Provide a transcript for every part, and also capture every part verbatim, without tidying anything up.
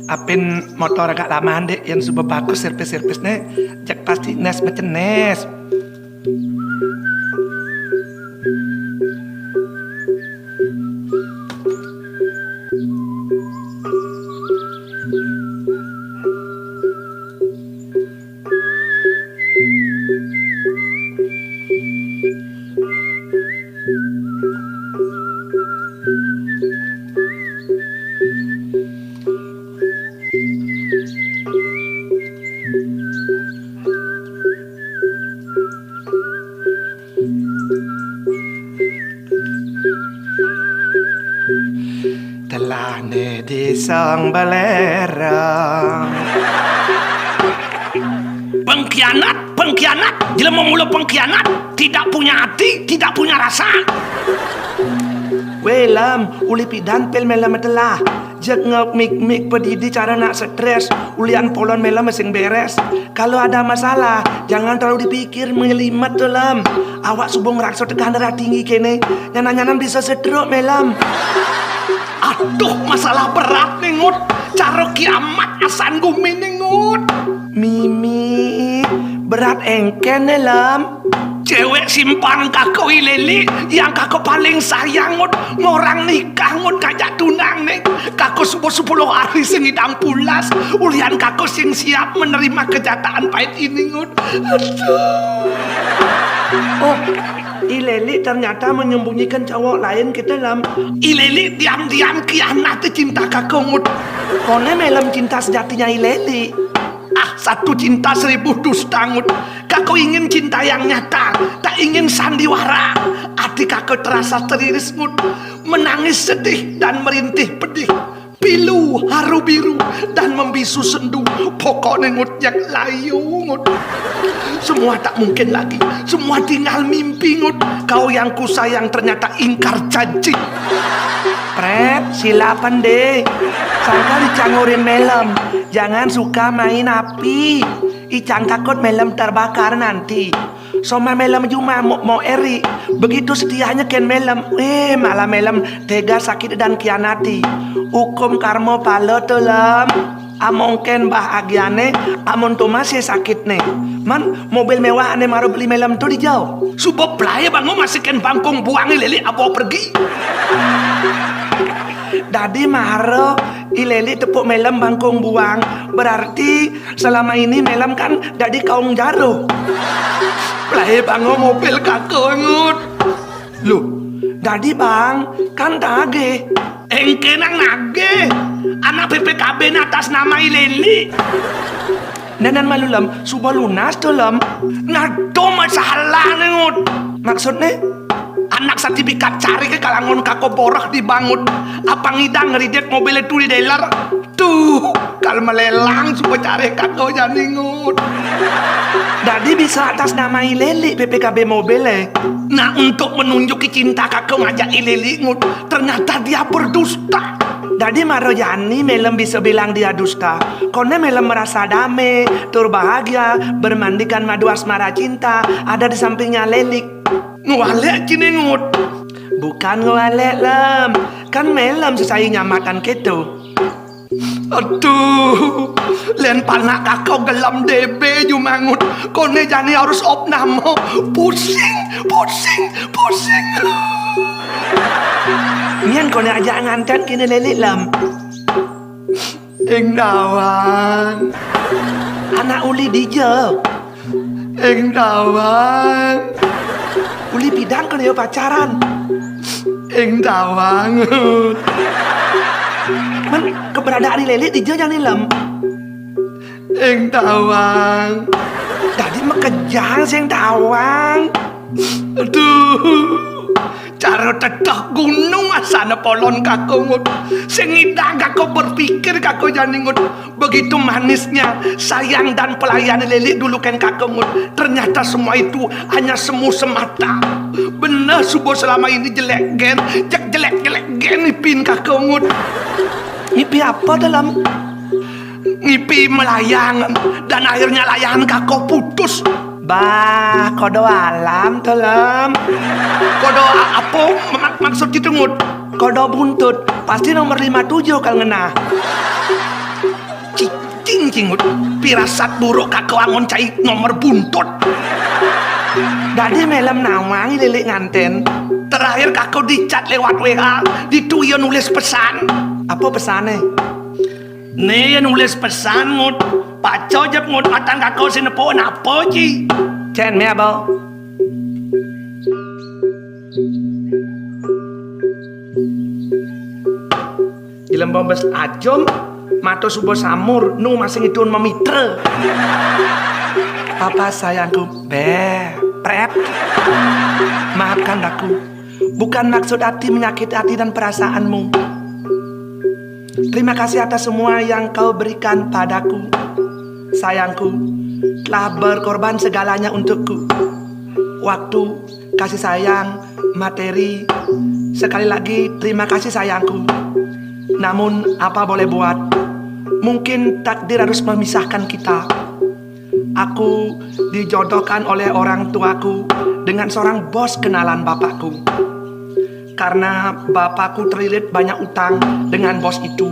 Apin motor agak lama, Dek, yang suba bagus servis-servisnya, jak pasti nes mecenes. Telah ne disang belerang. Pengkhianat, pengkhianat, jelema mula pengkhianat, tidak punya hati, tidak punya rasa. Weh, Lem, uli pidan pil melem telah. Jeg ngek mik-mik pedidi cara nak stres, ulian polon melem sing beres. Kalau ada masalah, jangan terlalu dipikir, menyelimet tu, Lem. Awak suba ngerasa tekanan darah tinggi kene, nyanan-nyanan bisa stroke melem. Aduh, masalah berat nih, Ngut. Cara kiamat asan gumi nih, Ngut. Mimi, berat engken ne, Lem. Cewek simpan kaka I Leli, yang kaka paling sayang, Ngut. Ngorang nikah, Ngut, ngajak tunang nih. Kaka suba sepuluh hari sing ngidang pulas, ulian kaka sing siap menerima kenyataan pahit ini, Ngut. Aduh. Oh, I Leli ternyata menyembunyikan cowok lain kita, Lem. I Leli diam-diam kianati cinta kaka, Ngut. Kone melem cinta sejatinya I Leli. Ah, satu cinta seribu dusta, Ngut. Kaka ingin cinta yang nyata, tak ingin sandiwara. Hati kaka terasa teriris, Ngut. Menangis sedih dan merintih pedih. Pilu, haru biru, dan membisu sendu. Pokoknya, Ngut, yang layu, Ngut. Semua tak mungkin lagi. Semua tinggal mimpi, Ngut. Kau yang kusayang ternyata ingkar janji. Pret, silapan deh. Sangka dicangurin melem. Jangan suka main api. Icang takut melem terbakar nanti. Soma melem juma mau, mau eri. Begitu setianya ken melem. Eh, malah melem tega sakit dan kianati. Hukum karma pala tu, Lem. Among ken bahagiane, amun tu masih sakit ne. Man, mobil mewah ane maro beli melem tu di jauh. Suba pelai bango masih ken bangkung buang I Leli abo pergi. Dadi mara I Leli tepuk melem bangkung buang, berarti selama ini melem kan dadi kaung jaruh. Pelai bango mobil kaka, Ngut. Loh, dadi, Bang, kan tagih. Engke nang nagih. Anak P P K B ne atas nama I Leli. Nenan malu, Lem, suba lunas tu, Lem. Nah, tu masalahne, Ngut. Maksudne? Anak sertifikat cari ke kalangon kaka boreh di bank, Ngut. Apang idang ngridit mobil tu di dealer. Tuh, kal melelang suba cari kaka jani, Ngut. Dadi bisa atas nama I Leli P P K B mobil, eh? Nah, untuk menunjuki cinta kaka ngajak I Leli, Ngut, ternyata dia berdusta. Dadi mara jani melem bisa bilang dia dusta. Kone melem merasa dame, tur bahagia, bermandikan madu asmara cinta, ada di sampingnya Lelik. Ngwalek cine, Ngut. Bukan ngwalek, Lem. Kan melem sesai nyamatan keto. Aduh, len panak kaka gelem debe juma, Ngut. Kone jani harus opname. Pusing, pusing, pusing. Nyen kone ajak nganten kene Lelik, Lem. Ing dawang. Anak uli dija. Ing dawang. Uli pidan kene yo pacaran. Ing dawang. Men, keberadaan I Lelik dija jani, Lem? Ing tawang. Dadi makejang sing tawang. Aduh. Cara tetek gunung asana polon, Kakang Ngut. Sing ngidang Kakang berpikir, Kakang Jani Ngut. Begitu manisnya sayang dan pelayan Lilik dulu kén Kakang Ngut. Ternyata semua itu hanya semu semata. Bener suba selama ini jelek gén, jek jelek-jelek gén ngipiin Kakang Ngut. Ngipi apa, Dalem? Ngipi melayang dan akhirnya layangan Kakang putus. Bah, kodo alam to, Lem. Kodo a-, apa mak-, maksud gitu, Ngut? Kodo buntut, pasti nomor lima tujuh kal ngenah. Cicing, Cingut. Pirasat buruk Kakang anggon cai nomor buntut. Dadi mélem nawang Lilik ngantén. Terakhir Kakang dicat lewat W A, ditu ia nulis pesan. Apa pesané? Né ia nulis pesan, Ngut. Paca jep, Ngut, matan Kakang sing nepukin apa, Ci? Cén mé, Abang. Ilem bombes ajum, mata suba samur, nu masih ngidun mamitra. Papa sayangku, béh, prep. Maafkan aku. Bukan maksud hati menyakiti hati dan perasaanmu. Terima kasih atas semua yang kau berikan padaku. Sayangku, telah berkorban segalanya untukku. Waktu, kasih sayang, materi. Sekali lagi, terima kasih sayangku. Namun, apa boleh buat? Mungkin takdir harus memisahkan kita. Aku dijodohkan oleh orang tuaku dengan seorang bos kenalan bapakku. Karena bapakku terlilit banyak utang dengan bos itu.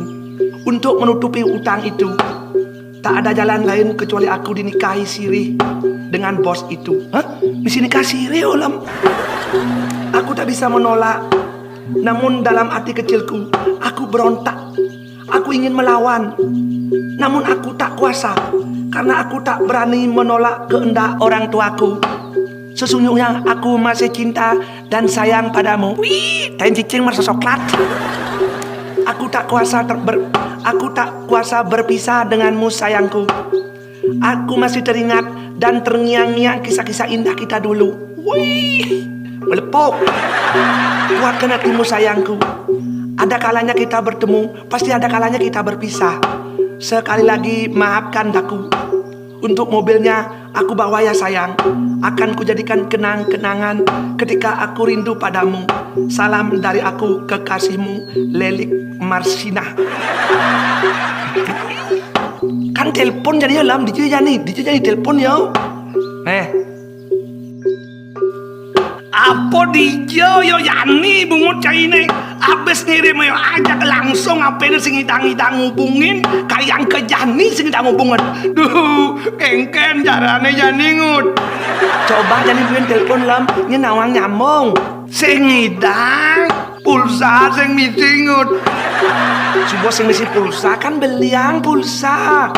Untuk menutupi utang itu, tak ada jalan lain kecuali aku dinikahi sirih dengan bos itu. Hah? Misi nikah sirih, Ulem? Aku tak bisa menolak. Namun dalam hati kecilku, aku berontak. Aku ingin melawan. Namun aku tak kuasa, karena aku tak berani menolak kehendak orang tuaku. Sesungguhnya aku masih cinta dan sayang padamu. Wih, tain cicing mersosoklat. Aku tak kuasa ter-, ber-, aku tak kuasa berpisah denganmu, sayangku. Aku masih teringat dan terngiang-ngiang kisah-kisah indah kita dulu. Wih, melepok. Kuatkan hatimu, sayangku. Ada kalanya kita bertemu, pasti ada kalanya kita berpisah. Sekali lagi, maafkan aku. Untuk mobilnya, aku bawa ya, sayang. Akan kujadikan kenang-kenangan ketika aku rindu padamu. Salam dari aku, kekasihmu, Lelik Marsinah. Kan telepon jani ya, Lam, dija jani, dija jani telepon ya. Neh. Apa dija ya jani bungut cainé? Abis ngirim ya ajak langsung apéné sing ngidang-ngidang ngubungin, kayang ka jani sing ngidang ngubungin. Duh, kéngkén carané jani, Ngut. Coba jani buin telepon, Lam, nyén nawang nyambung. Sing ngidang pulsa sing misi, Ngut. Suba sing misi pulsa kan beliang pulsa.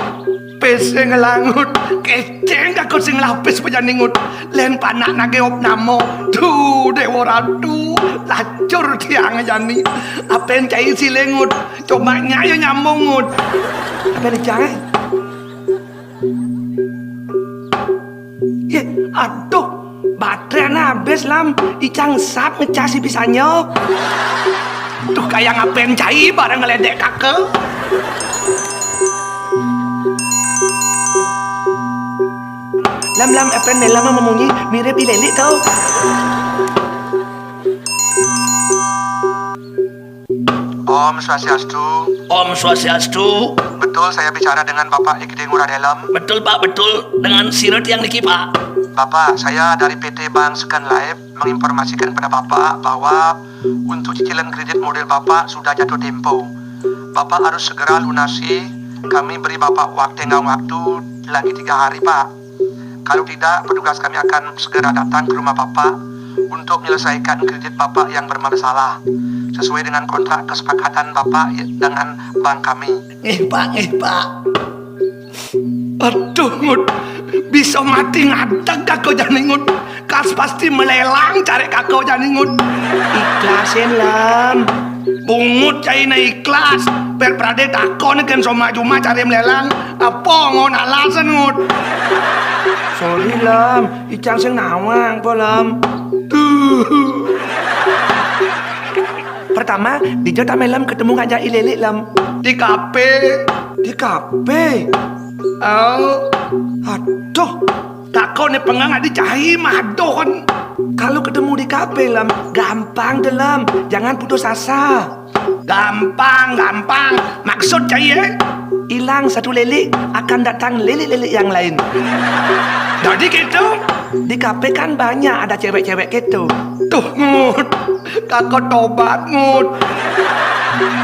Pis sing ngelangut, kécéng Kakang sing lapis pa jani, Ngut. Lén panak nagih opnama. Duh, Déwa Ratu, lacur tiang jani. Apén cai silih, Ngut? Coba nyak ya nyambung, Ngut. Apén icang, eh? Yé, aduh, baterainé abis, Lam. Icang sap ngecas pisannya. Duh, kayang apén cai bareng ngeledek kaka. Lam, Lam, apén mélem mamunyi, mirip I Lelik to. Om Swastiastu. Om Swastiastu. Betul saya bicara dengan Bapak I Gedé Ngurah Dellem? Betul, Pak, betul. Dengan sira tiang niki, Pak? Bapak, saya dari P T Bank Second Life menginformasikan pada Bapak bahwa untuk cicilan kredit model Bapak sudah jatuh tempo. Bapak harus segera lunasi. Kami beri Bapak wak-, tenggang waktu lagi tiga hari, Pak. Kalau tidak, petugas kami akan segera datang ke rumah Bapak untuk menyelesaikan kredit Bapak yang bermasalah, sesuai dengan kontrak kesepakatan Bapak dengan bank kami. Nggih, Pak, nggih, Pak. Aduh, Ngut. Bisa mati ngadeg aku jani, Ngut. Kas pasti melelang cari kakak jani, Ngut. Ikhlasin, Lam. Bungut caina ikhlas. Per pradé takon kén Soma Juma cari mlélang. Apa ngon alasan, Ngut? Sorry, Lem. Icang sing nawang, apa, Lem? Tuh. Pertama, dija ta Mélem ketemu ngajak I Léli, Lem? Di kafé. Di kafé? Oh. Aduh. Takoné penggang adi cai madoh kan. Kalau ketemu di kafé, Lem, gampang deh, Lem. Jangan putus asa. Gampang, gampang. Maksud cai, eh? Hilang satu Léli, akan datang Léli-Léli yang lain. Jadi gitu? Di kafé kan banyak ada cewek-cewek gitu. Tuh, Ngut. Kakak tobat, Ngut.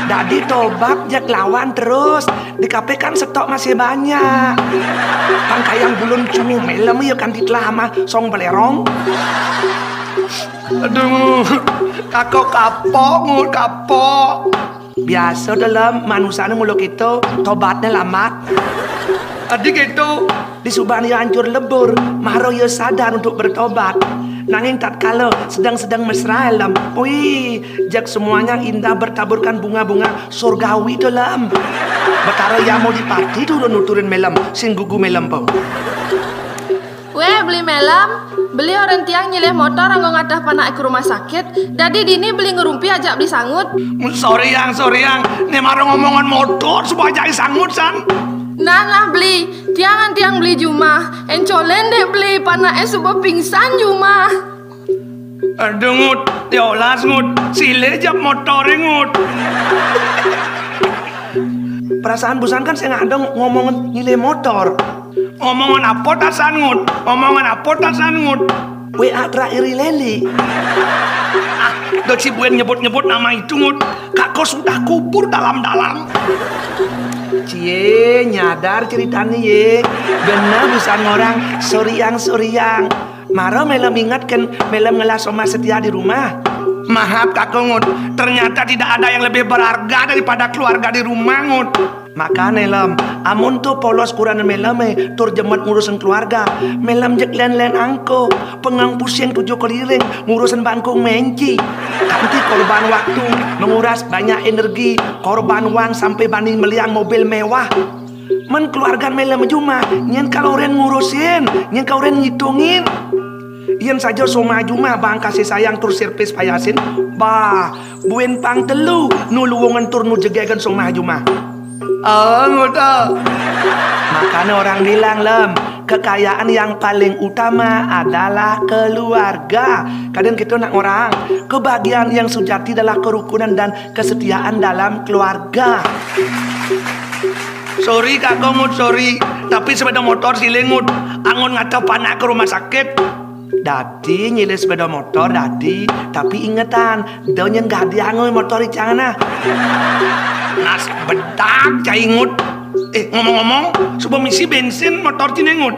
Dadi tobat, jak lawan terus. Di kafé kan stok masih banyak. Pang kayang bulun cunguh Mélem ya kan ditelah ama song belérong. Aduh, Ngut. Kakak kapok, Ngut, kapok. Biasa deh, Lem, manusiané mula kéto, tobatné lambat. Adi kéto. Disubané ia hancur lebur, mara ia sadar untuk bertobat. Nanging tatkala sedang-sedang mesra, Lem, wih, jak semuanya indah bertaburkan bunga-bunga surgawi to, Lem. Betara Yama Dipati turun nuturin Mélem, sing gugu Mélem po. Wéh, Beli Mélem, Beli orén tiang nyilih motor anggo ngateh panaké ka rumah sakit, dadi dini Beli ngrumpi ajak Beli Sangut. Sorry, Yang, sorry, Yang. Né mara ngomongan motor, suba ajak I Sangut, san. Nah, nah, Beli. Tiangan tiang Beli jumah. Éncolin dé Beli, panaké suba pingsan jumah. Aduh, Ngut. Ya olas, Ngut. Silih jab motoré, Ngut. Perasaan busan kan sing ada ngomongan nyilih motor. Omongan apa ta san, Ngut? Omongan apa ta san, Ngut? W A terakhir I Léli. Ah, dok si Buen nyebut-nyebut nama itu, Ngut. Kakak sudah kubur dalam-dalam. Cie, nyadar ceritané, yé. Bener busan orang, soriang-soriang. Mara Mélem ingetken, Mélem ngelah Soma setia di rumah. Maaf, Kakak, Ngut. Ternyata tidak ada yang lebih berharga daripada keluarga di rumah, Ngut. Makané, Lem, amun to polos kuranan Mélemé tur jemet ngurusin keluarga, Mélem jeg lén-lén angko, pengang pusing tujuh keliling ngurusin bangkung menci. Kanti korban waktu, menguras banyak energi, korban uang sampai bani meliang mobil mewah. Men keluargan Mélem jumah, nyén kal orén ngurusin, nyén kal orén ngitungin. Yén saja Soma jumah bang kasih sayang tur sirpis payasin, bah, buin pang telu nu luwungen tur nu jegegen Soma jumah. Oh, ngono. Makanya orang bilang, Lem, kekayaan yang paling utama adalah keluarga. Kadang kita nak orang, kebahagiaan yang sejati adalah kerukunan dan kesetiaan dalam keluarga. Sorry, Kakak, Ngut, sorry. Tapi sepeda motor silih, Ngut. Anggon ngateh panaké ka rumah sakit. Dadi nyilih sepeda motor dadi, tapi ingetan, da nyén gadi anggo motor icang nah. Nas bedak cai, Ngut. Eh, ngomong-ngomong, suba misi bensin motor ciné, Ngut.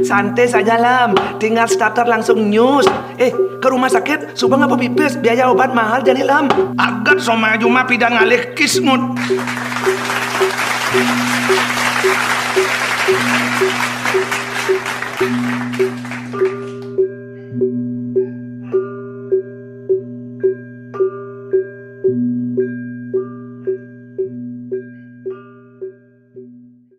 Santai saja, Lem. Tinggal starter langsung nyus. Eh, ke rumah sakit, suba ngapa pipis? Biaya obat mahal jani, Lem. Agat Soma jumah pidan ngalih kis, Ngut.